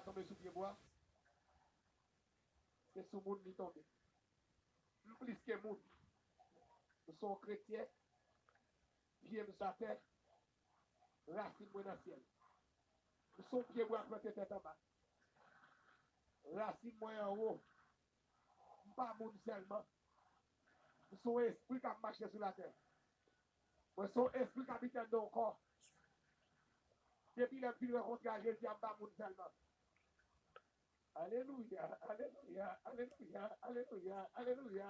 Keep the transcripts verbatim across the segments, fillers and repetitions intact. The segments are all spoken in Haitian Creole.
Tonbe sou pyebwa, se sou moun li tonbe. M plis ke moun. M se yon kretyen, pye m sou latè, rasin mwen nan syèl. M se yon pyebwa plante tèt anba. Rasin mwen anwo. M pa moun sèlman. M se yon espri k ap mache sou latè. Mwen se yon espri k abite anndan yon kò. Depi lè m fin rankontre a Jezi a, m pa moun sèlman. Alelouya, alelouya, alelouya, alelouya, alelouya.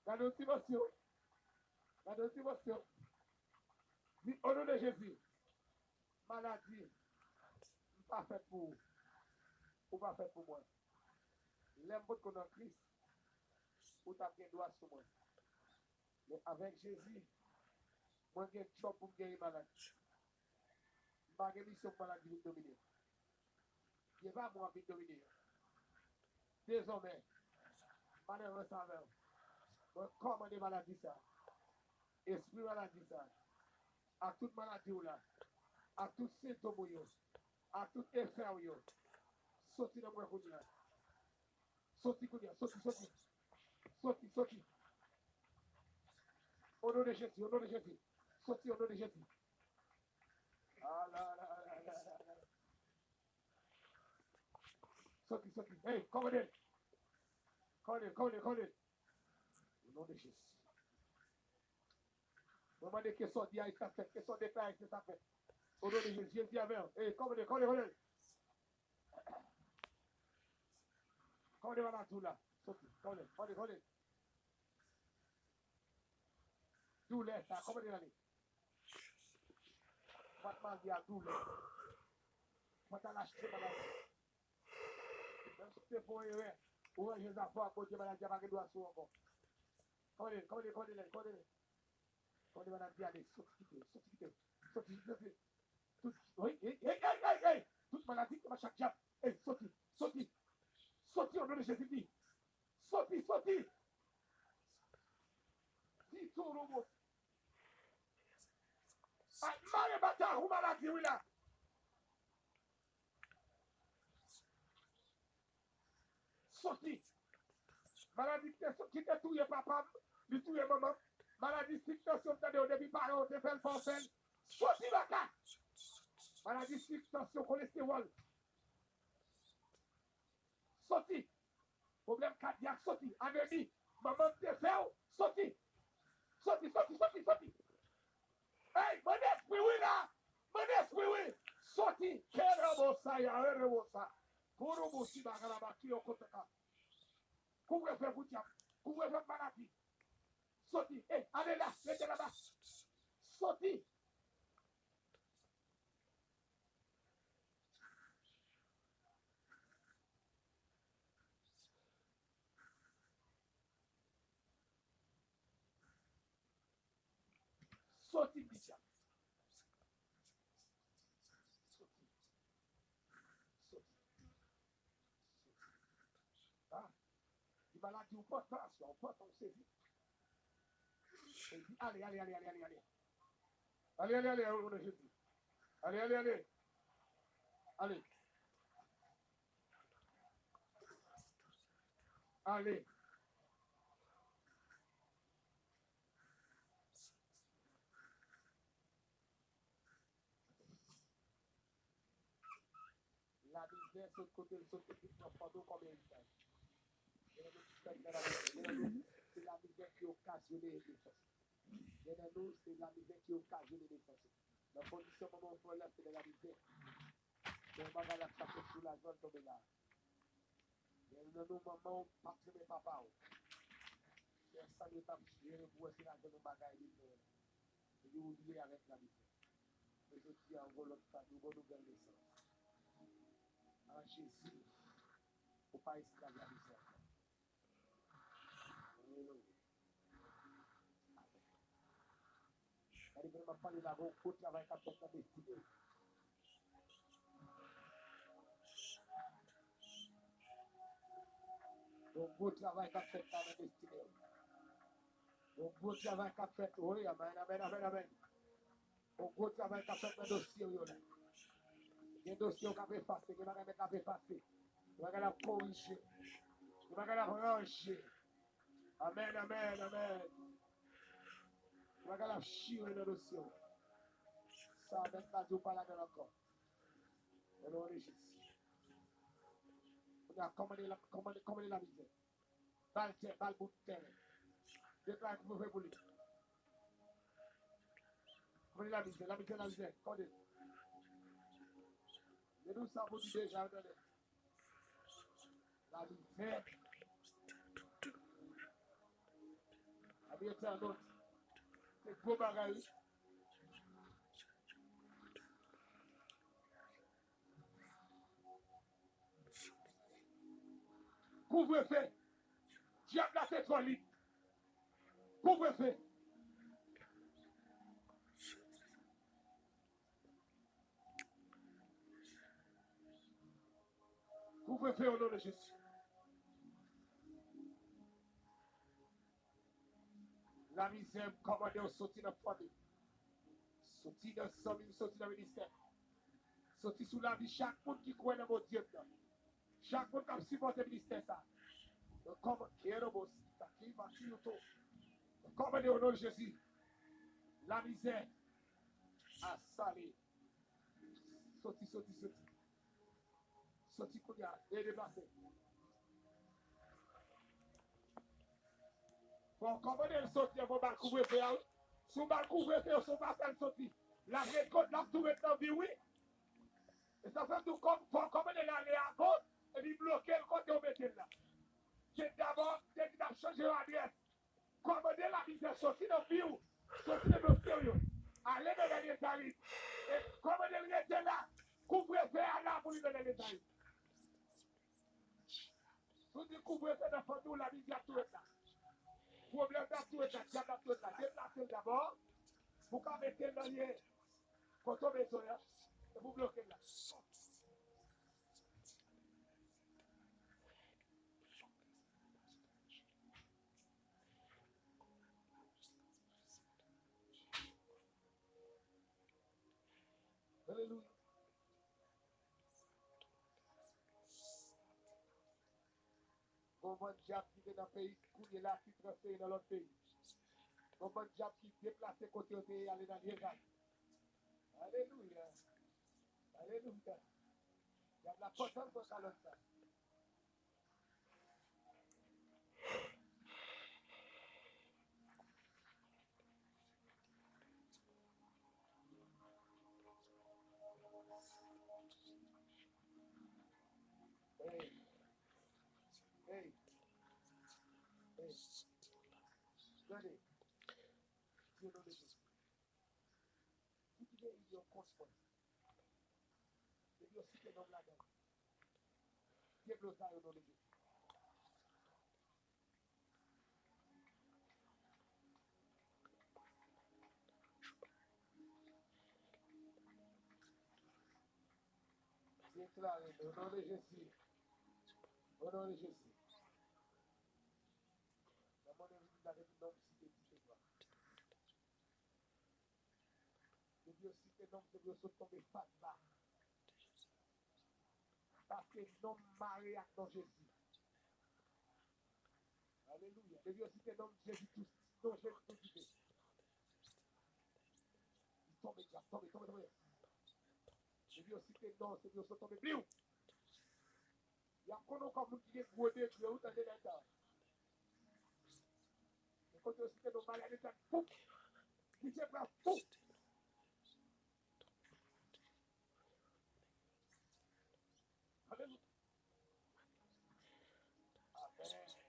Gade yon dimansyon. Gade yon dimansyon. Di, o non de Jezi, maladi, m pa fèt pou ou. Ou pa fèt pou mwen. Lè m potko nan Kris, ou t ap gen dwa sou mwen. Men avèk Jezi, mwen gen djòb pou m geri maladi. M pa gen misyon pou maladi vin domine m. Pye pa mwen ap vin domine yo. Dezòmè, m ale ansanm avè w. Mwen kòmande maladi sa, espri maladi sa, ak tout maladi w la, ak tout sentòm ou yo, ak tout efè w yo, soti nan mwen kounye a. Soti kounye a, soti, soti. Soti, soti. O non de Jezi, o non de Jezi. Soti, o non de Jezi. Ala, ala, ala, ala, ala. Soti, soti. Hey, kòmande. Kòmande, kòmande, kòmande. O non de Jezi. Mwen mande ke sa w di a sa fèt, ke sa w deklare se sa fèt. O non de Jezi, Jezi avè w. Hey, kòmande, kòmande, kòmande. Kòmande maladi w la. Soti, kòmande, kòmande, kòmande. Doulè sa, kòmande l ale. Fòt maladi a doulè. Fòt al achte maladi. Menm si w te fè yon erè, ou ranje zafè w ak Bondye, maladi a pa gen dwa sou ou ankò. Kòmande, kòmande, kòmande, kòmande. Kòmande maladi ale, soti kite, soti kite, soti, soti. Tout, ey, ey, ey, ey, ey, ey. Tout maladi ki mache ak dyab, ey, soti, soti. Soti, o non de Jezi, di. Soti, soti. Di tou nouvo. Ay, mare batay ou maladi, wi la. Soti. Maladi ki te, ki te touye papa m, li touye manman m. Maladi sik tansyon m tande yo depi paran w te fè l, fò w fè l. Soti baka. Maladi sik tansyon kolestewòl. Soti. Pwoblèm kadyak, soti. Anemi, manman m te fè w, soti. Soti, soti, soti, soti. Ey, mande espri wi la. Mande espri wi. Soti. Kerebosa ya erebosa. Kurubusi bagaraba kiyo koteka. Kouvrefe pou dyab. Kouvrefe maladi. Soti. Ey, ale la. Rete laba. Soti. Soti, m di dyab. Soti. Soti. Soti. Ah. Di maladi ou pantan, aswè ou pantan, ou sezi. E di, ale, ale, ale, ale, ale, ale. Ale, ale, ale, o non de Jezi. Ale, ale, ale. Ale. Ale. Lamizè sot kote l sot, epi l pran fanm yo kòm eritaj. Gen nan nou ki fèt nan lamizè. Gen nan nou, se lamizè ki okazyone nesans. Gen nan nou, se lamizè ki okazyone nesans. Nan kondisyon manman w fè w la, se nan lamizè. Gen yon bagay la k chache soulajman l tonbe la. Gen nan nou manman w pa t renmen papa w. Gen sa yo t ap jere pou wè si l a jwenn yon bagay li fè. Epi ou lye avèk lamizè. Men jodi a, ou gon lòt fami, ou gon nouvèl nesans. An Jezi, ou pa esklav lamizè ankò. Alelouya. Amen. Gade, pandan m ap pale la, gon gwo travay k ap fèt nan destine w. Gon gwo travay k ap fèt la nan destine w. Gon gwo travay k ap fèt, wi, amen, amen, amen, amen. Gon gwo travay k ap fèt nan dosye w yo la. Gen dosye w k ap efase, gen bagay mèt la ap efase. Gen bagay l ap korije. Gen bagay l ap ranje. Amèn, amèn, amèn. Gen bagay l ap chire nan dosye w. Sa mèt la di w pa ladan l ankò. O non de Jezi. Kounye a, kòmande la, kòmande, kòmande lamizè. Ba l tè, ba l bout tè. Deklare kouvrefe pou li. Kòmande lamizè, lamizè, lamizè. Kòmande. Yo di w sa pou di deja, yo tande. Lamizè. Lamizè, tè anot. Se gwo bagay, wi. Kouvrefe. Dyab la se twò lit. Kouvrefe. Kouvrefe o non de Jezi. Lamizè, m kòmande w soti nan fanmi. Soti nan zanmi m, soti nan ministè. Soti sou lavi chak moun ki kwè nan Bondye m nan. Chak moun k ap sipòte ministè sa. Mwen kòmande, Kerobo, Sitaki, Matiuto. Mwen kòmande o non de Jezi. Lamizè. Asale. Soti, soti, soti. Soti kounye a. E deplase. Fò w kòmande l soti anvan w ba l kouvrefe a, wi. Si w ba l kouvrefe, si w pa fè l soti, l ap ret kot, l ap tou ret nan vi w, wi. E sa fè m di w kòm, fò w kòmande l ale agoch, epi bloke l kote w mete l la. Se dabò, se li k ap chanje adrès. Kòmande lamizè soti nan vi w, soti nan dosye w yo. Ale nan lèzayim. E kòmande l rete la. Kouvrefe a la pou li nan lèzayim. Si w di kouvrefe nan fanmi w, lamizè ap tou ret la. Pwoblèm nan ap tou ret la, dyab la ap tou ret la. Deplase l dabò. Pou w ka mete l nan lye kote w bezwen an. E pou w bloke l la. Alelouya. Gon bann dyab ki te nan peyi, kounye la ki transfere nan lòt peyi. Gon bann dyab ki deplase kote yo te ye ale nan lye gad. Alelouya. Alelouya. Dyab la kontan pran kalòt sa. Hey. Hey. Hey. Gade. Di non de Jezi. Tout peyi yo konspon. Depi yo site nonm ladan, deblozay o non de Jezi. Deklare o non de Jezi. O non de Jezi. Nan moman vini la depi nonm site di se dwa. Depi yo site nonm, depi yo sot tonbe fatra. Paske nonm mare ak non Jezi. Alelouya. Depi yo site nonm Jezi tou, non Jezi tou kite. Li tonbe, dyab, tonbe, tonbe, tonbe. Depi yo site non, depi yo sot tonbe, bliw. Y ap konnen w kòm moun ki gen gwo degre, ou tande nèg sa. Men kote yo site non maladi sa, poup! Misye pran poup! Alelouya. Amèn. Amèn.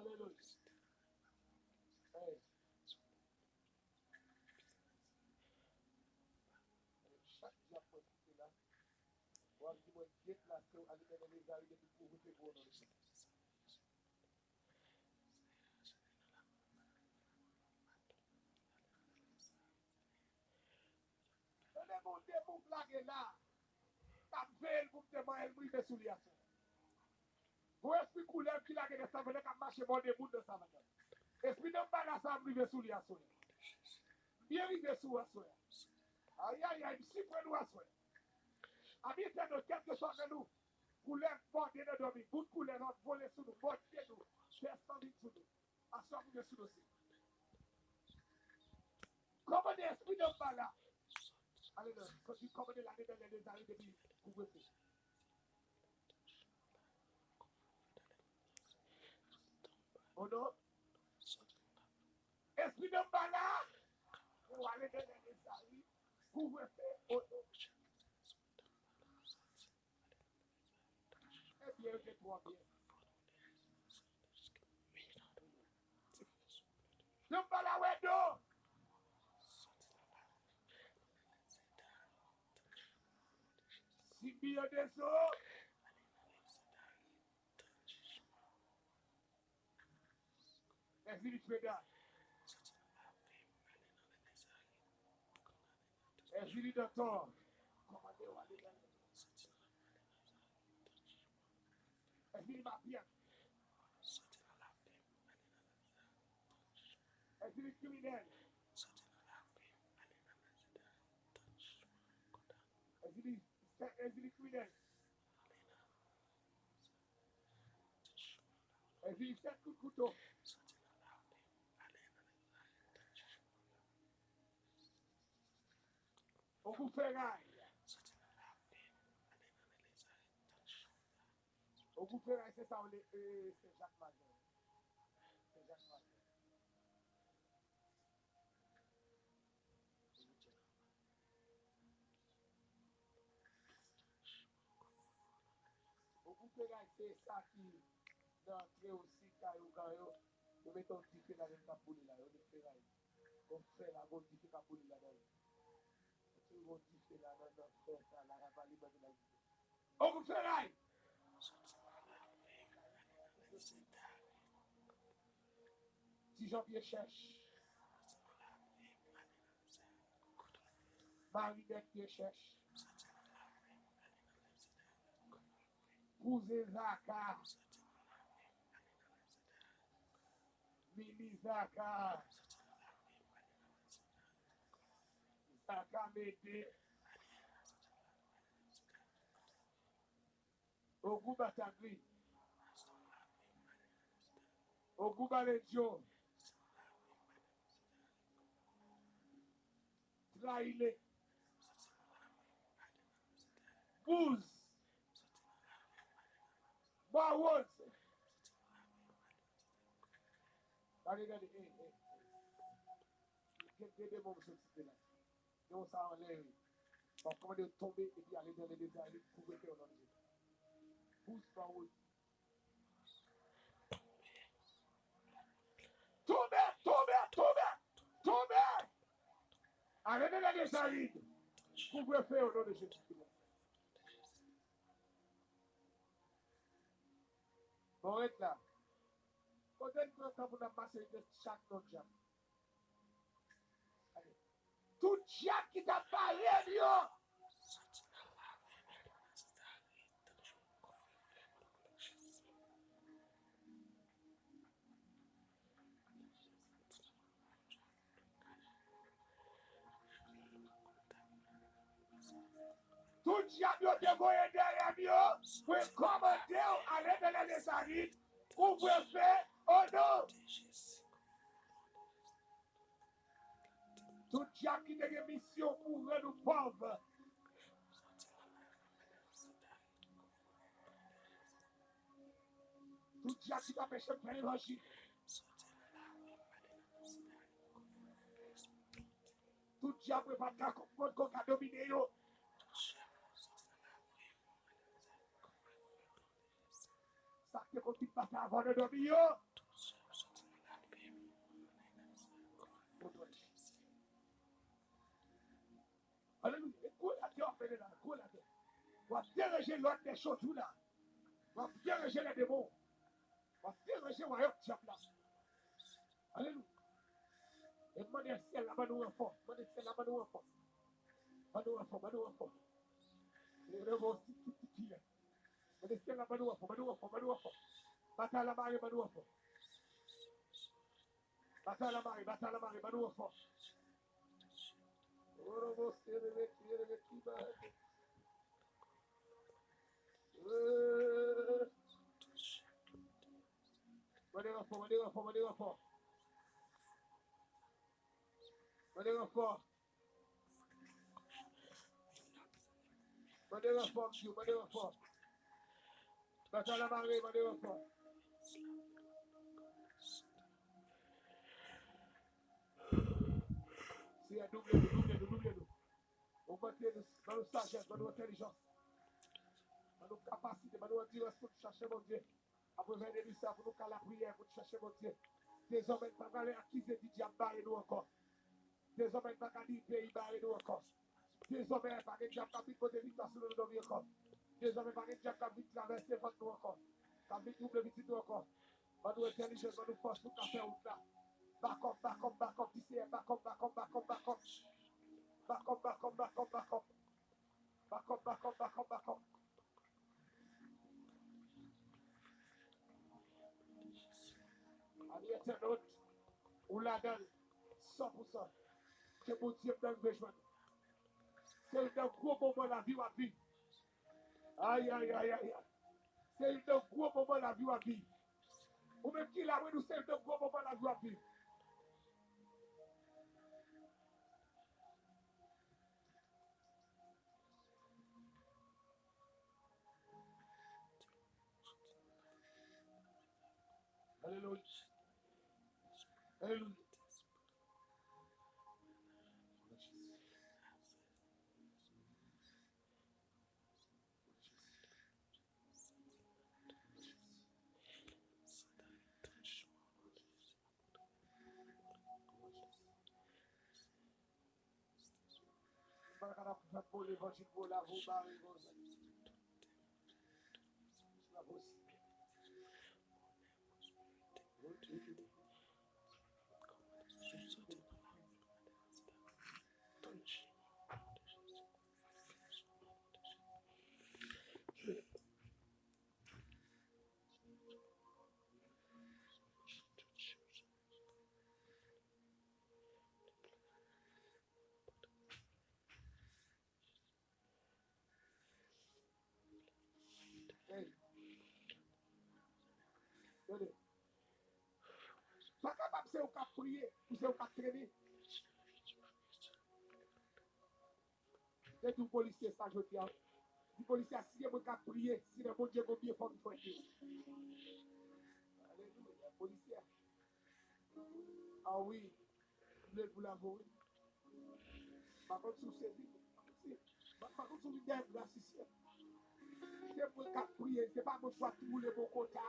Alelouya. Hey. Chak dyab mwen kite la, w ap di mwen, get la, se w, ale nan Lezari, depi pou ou te gwo nan Lezari. Tande gon de bouk lage la. K ap veye l pou m te manyen l, m rive sou li aswè. Gon espri koulèv ki lage nan savann nan k ap mache mòde moun nan savann nan. Espri Danmbala sa a, m rive sou li aswè. M byen rive sou ou aswè. Ayayay, m siprann ou aswè. Ami entènot, kèlkeswa nan nou, koulèv mòde nan dòmi, bout koulèv ap vole sou nou, mòde nou, fè sanvin sou nou. Aswè a pou gen sou dosye. Kòmande espri Danmbala. Ale nan, soti kòmande l ale nan Lezari depi kouvrefe. O non. Espri Danmbala. Ou ale nan Lezari. Kouvrefe. O non. Ebyen, yo te twò byen. Danmbala wè do. Sibi yo dezo. Èzili Freda. Èzili Dantò. Kòmande w ale nan Èzili Mafya. Èzili kriminèl. Èzili, èzili kriminèl. Èzili sèt kout kouto. Ogou feray. Ogou feray, se sa w le, e, se Sen Jak Majè. Sen Jak Majè. Ogou feray se sa ki nan antre osi kay ougan yo. Yo mete yon dife ladan l k ap boule la. Yo met feray. Gon fè la, gon dife k ap boule ladan l. Antre gon dife ladan nan fè sa la, ravaliman de la. Ogou feray. Ti Jan pye chèch. Marinèt pye chèch. Kouzen Zaka. Mimi Zaka. Zaka mete. Ogou Batagri. Ogou Baledyo. Trayile. Bouz. Bwa Woz. Gade, gade, e, e, e. Gen de demon m sot site la. Demon sa anlè yo. W ap kòmande yo tonbe epi ale nan Lezari, kouvre kè yo nan Jezi. Bouz Bwa Woz. Tonbe, tonbe, tonbe, tonbe. Ale nan Lezari. Kouvre fè yo nan Jezi. Bon, ret la. Kote n pran tan pou n ap mache de chak non dyab. Tout dyab ki t ap bare m yo. Tout dyab yo te voye dèyè m yo, mwen kòmande w ale nan Lezari, kouvre fè, o non. Tout dyab ki te gen misyon pou rann ou pòv. Tout dyab ki t ap anpeche m fè levanjil. Tout dyab mwen pa t ka konprann, kon ka domine yo. Sa k te konn vin batay avè w nan dòmi yo. Alelouya. E gwo latè w ap mennen la, gwo latè. W ap dirije lòd dè cho tou la. W ap dirije lè demon. W ap dirije wayòm dyab la. Alelouya. E mande syèl la ban nou ranfò. Mande syèl la ban nou ranfò. Ban nou ranfò, ban nou ranfò. E revo si ki ti ki. Mande syèl la ban nou ranfò, ban nou ranfò, ban nou ranfò. Batay la mare, ban nou ranfò. Batay la mare, batay la mare, ban nou ranfò. Orobo serebe kiyerebe kiba. Eh. Mande ranfò, mande ranfò, mande ranfò. Mande ranfò. Mande ranfò, m di w, mande ranfò. Batay la mare, mande ranfò. Seyè, double nou, double nou, double nou. Ogmante nou, ban nou sajès, ban nou entèlijans. Ban nou kapasite, ban nou andirans pou nou chache Bondye. Apre vennde di sa, pou nou ka lapriyè, pou nou chache Bondye. Dezòmè, n pa prale akize di dyab bare nou ankò. Dezòmè, n pa ka di peyi bare nou ankò. Dezòmè, pa gen dyab k ap vin pote viktwa sou nou nan dòmi ankò. Dezòmè, pa gen dyab k ap vin travèse vant nou ankò. K ap vin twouble pitit nou ankò. Ban nou entèlijans, ban nou fòs pou n ka fè wout la. Bakòp, bakòp, bakòp, di Seyè, bakòp, bakòp, bakòp, bakòp. Bakòp, bakòp, bakòp, bakòp. Bakòp, bakòp, bakòp, bakòp. Ami entènot, ou ladan l, san pou san. Ke Bondye m nan rive jwenn ou. Se youn nan gwo moman lavi w ap viv. Ay, ay, ay, ay, ay. Se youn nan gwo moman lavi w ap viv. Ou menm ki la, mwen di w se youn nan gwo moman lavi w ap viv. Alelouya. Alelouya. Bagay la pou fè pou levanjil pou la pou bare konsa. Se pa posib. Hey. Tande. Pa kapab se ou k ap priye, ou se ou k ap trennen. Te di yon polisye sa jodi a. Di polisye a, si se mwen k ap priye, si nan Bondye gon pye, fò m jwenn li. Alelouya, polisye a. A wi, m vle l pou lavi w, wi. Pa konn si w sezi, pa konn si, pa, pa konn si w vin dèyè m gras isi a. Se mwen k ap priye, se pa mwen k ap woule bò kota.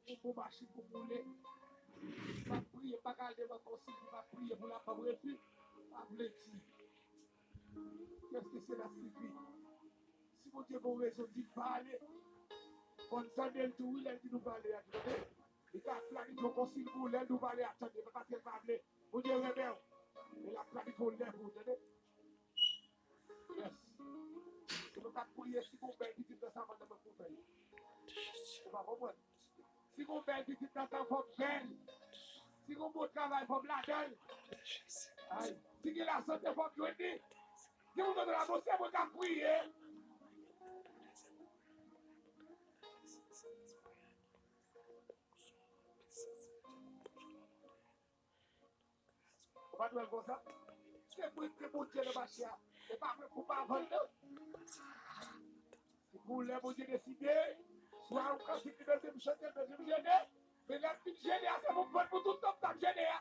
Pou bon machin pou m woule. M ap priye, m pa ka al devan konsil, m ap priye pou l ap ban m refi. Sa vle di, kèske sela sifi? Si Bondye gen yon rezon di n pa ale, fò n tande l tou, wi, lè l di nou pa ale a, tande. Li ka planifye yon konsil pou ou, lè l di w pa ale a, tande, pa paske l pa vle. Bondye renmen w. E l ap planifye yon lè pou ou, tande. Yes. Se nou k ap priye, si gon bèl pitit nan savann nan, mwen pou fè l. Ou pa konprann? Si gon bèl pitit nan tan, fò m fè l. Si gon bon travay, fò m ladan l. Ay, si gen lasante, fò m jwenn li. Gen moun nan la, bon, se mwen k ap priye. Ou pa t wè l konsa? Se mwen k te Bondye nan mache a. E pa mwen pou m pa vann, non. Se pou lè Bondye deside, swa yon kantik li bezwen m chante, l bezwen m jene. Men lè m fin jene a, se pou m vann pou tout tan m t ap jene a.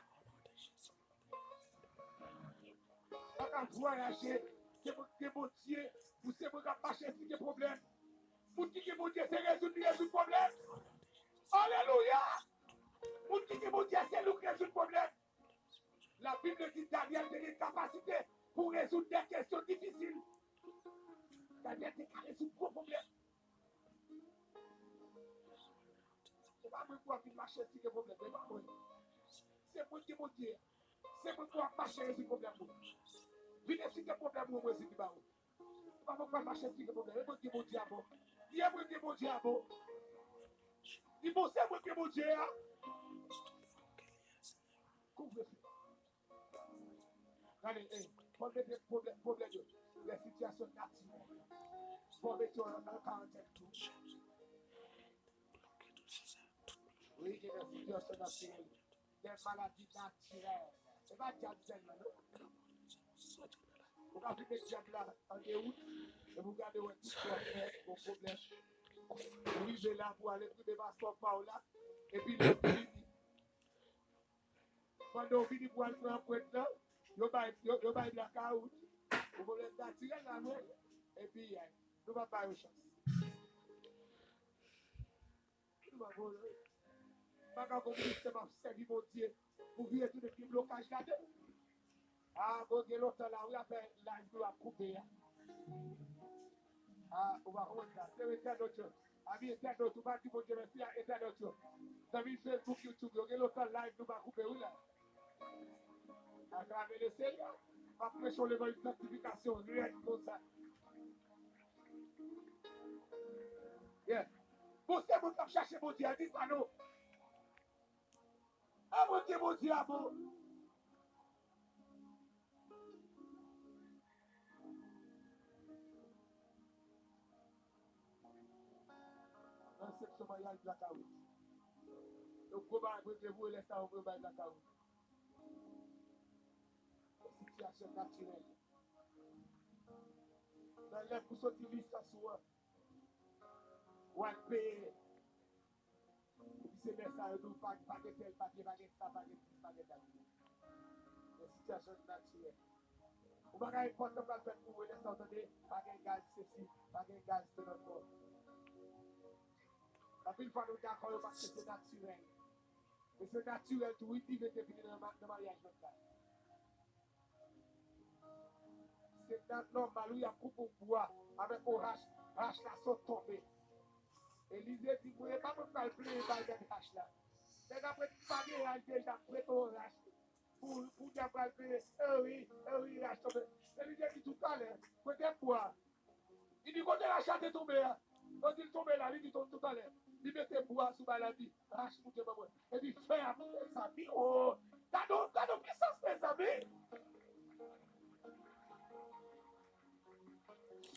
Pa ka vwayaje, se mwen k gen Bondye, pou se mwen k ap mache si gen pwoblèm. Moun ki gen Bondye, se rezoud li rezoud pwoblèm. Alelouya! Moun ki gen Bondye, se li k rezoud pwoblèm. E pa mwen pou ap vin mache site pwoblèm, e pa mwen. Se mwen ki Bondye a. Se mwen pou ap mache rezoud pwoblèm ou. Vin esite pwoblèm ou, mwen rezoud li ba ou. E pa mwen pral mache site pwoblèm, e mwen ki Bondye a bon. Di e mwen ki Bondye a bon. Di bon, se mwen ki Bondye a. Kouvre fè. Gade, eh, fò mete pwoblèm, pwoblèm yo. Lè sitiyasyon natirèl. Fò mete yo an karantèn tou. Wi, gen lè sitiyasyon natirèl. Gen maladi natirèl. Se pa dyab sèlman, non. Ou ka fime dyab la an de wout, epi w gade wè tout kò fè, gon pwoblèm. Ou rive la pou al enprime paspò pa w la, epi lè w vini, pandan w vini pou al pran anprent lan, yo bay, yo, yo bay blakawout. Ou pwoblèm natirèl la, vre. Epi, ay, nou pa bay yo chans. Nou pa vòlè. M pa ka konprann se m ap sèvi Bondye pou vire tounen gen blokaj ladan. Ah, bon, gen lontan la, wi, apre live nou ap koupe a. Ah, ou pa konprann sa. Se entènot yo. Ami entènot, ou pa di Bondye mèsi a entènot yo. Zanmi Facebook, YouTube yo, gen lontan live nou pa koupe, wi, la. Atravè le Seyè, m ap preche yon levanjil sanktifikasyon rèd konsa. Yeah. Bon, se moun k ap chache Bondye a, di sa non. A Bondye, Bondye a bon. Nan seksyon maryaj blakawout. Yon gwo bagay pou regle pou lè sa yo pou yo bay blakawout. Sitiyasyon natirèl. Nan lè pou soti lisans ou an, w al peye. Epi se lè sa yo di w pa, pa gen tèl papye, pa gen sa, pa gen dis, pa gen dat. Nan sitiyasyon natirèl. Ou pa ka enpòtan pral fèt pou ou lè sa w tande, pa gen gaz sesi, pa gen gaz se lòt bò. Anpil fwa nou dakò yo paske se natirèl. E se natirèl tou, wi, diven te vini nan ma-, nan maryaj lòt la. Se nan nòmal, wi, y ap koupe yon bwa avèk yon hach, hach la sot tonbe. Elize di, mwen, e pa mwen k pral plenyen bay nèg hach la. Nèg ap ret pa gen hach deja, ap ret yon hach. Pou, pou nèg pral plenyen, e wi, e wi, hach tonbe. Elize di, toutalè, kote bwa? Li di, kote hach la te tonbe a? Yo di l tonbe la, li di, tonbe toutalè. Li mete bwa sou bay la, li di, hach moute ban mwen. Epi fè a moute, mezanmi, o. Gade, gade pisans, mezanmi.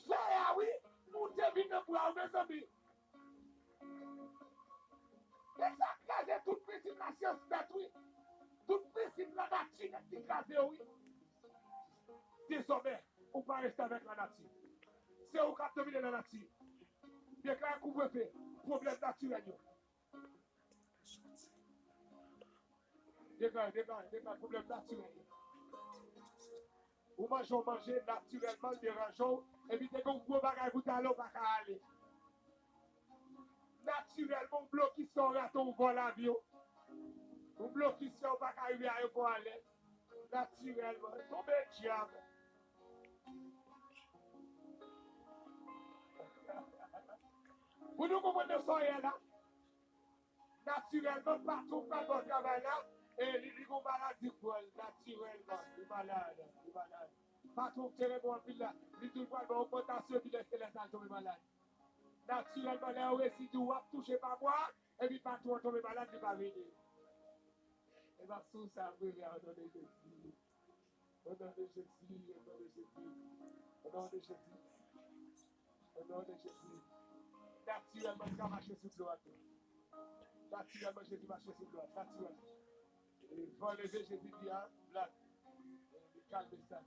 Fè a, wi, moute vin nan bwa, mezanmi. E sa kraze tout prensip lasyans nèt, wi. Tout prensip lanati nèt li kraze yo, wi. Dezòmè, ou pa rete avèk lanati. Se ou k ap domine lanati. Deklare kouvrefe, pwoblèm natirèl yo. Deklare, deklare, deklare, pwoblèm natirèl yo. Ou manje, w manje, natirèlman, l deranje w. Epi te gen yon gwo bagay pou w t ale, w pa ka ale. Natirèlman, w blokis fè w rate yon vòl avyon. W blokis fè w pa ka rive ayewopò alèz. Natirèlman, tonbe dyab. Pou nou konprann nan sa w ye la, natirèlman, patwon pral ba w travay la, e li, li gon maladi k pran l, natirèlman, li malad, li malad. Patwon k te renmen w anpil la, li di l pral ba w ogmantasyon, epi lè se lè sa l tonbe malad. Natirèlman, lè yo resi di w w ap touche pa mwa, epi patwon an tonbe malad, li pa vini. E m ap sou sa, m premye, o non de Jezi. O non de Jezi, o non de Jezi. O non de Jezi. O non de Jezi. Natirèlman, li ka mache sou dlo a tou. Natirèlman, Jezi mache sou dlo a. Natirèlman. E van leve, Jezi di a, Black. E li kalme sa.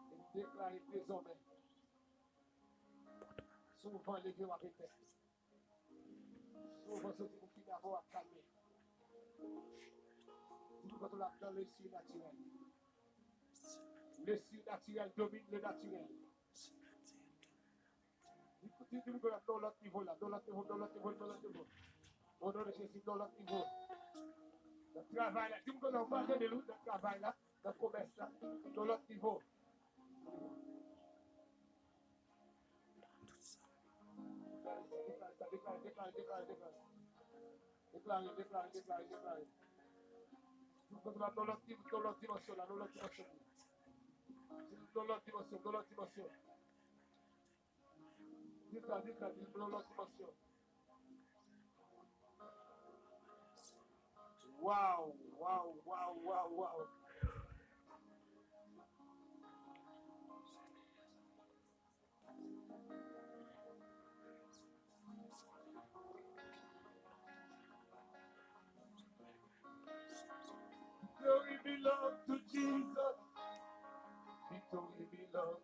E li deklare dezòmè. Si yon van leve, w ap etèn. Si yon van soti pou fini avè w, w ap kalme. Di pou kòt w la dans le surnaturel. Le surnaturel domine le naturel. Di, di, di pou kòt la nan lòt nivo la, nan lòt nivo, nan lòt nivo, nan lòt nivo. O non de Jezi, nan lòt nivo. Nan travay la, di pou kòt la, w pa tande l, wi, nan travay la, nan komès la, nan lòt nivo. Deklare sa, deklare sa, deklare, deklare, deklare, deklare. Deklare, deklare, deklare, deklare. Nan lòt di-, nan lòt dimansyon la, nan lòt dimansyon. Nan lòt dimansyon, nan lòt dimansyon. Di sa, di sa, di nan lòt dimansyon. Wow, wow, wow, wow, wow. Victory belong to Jesus. Victory belong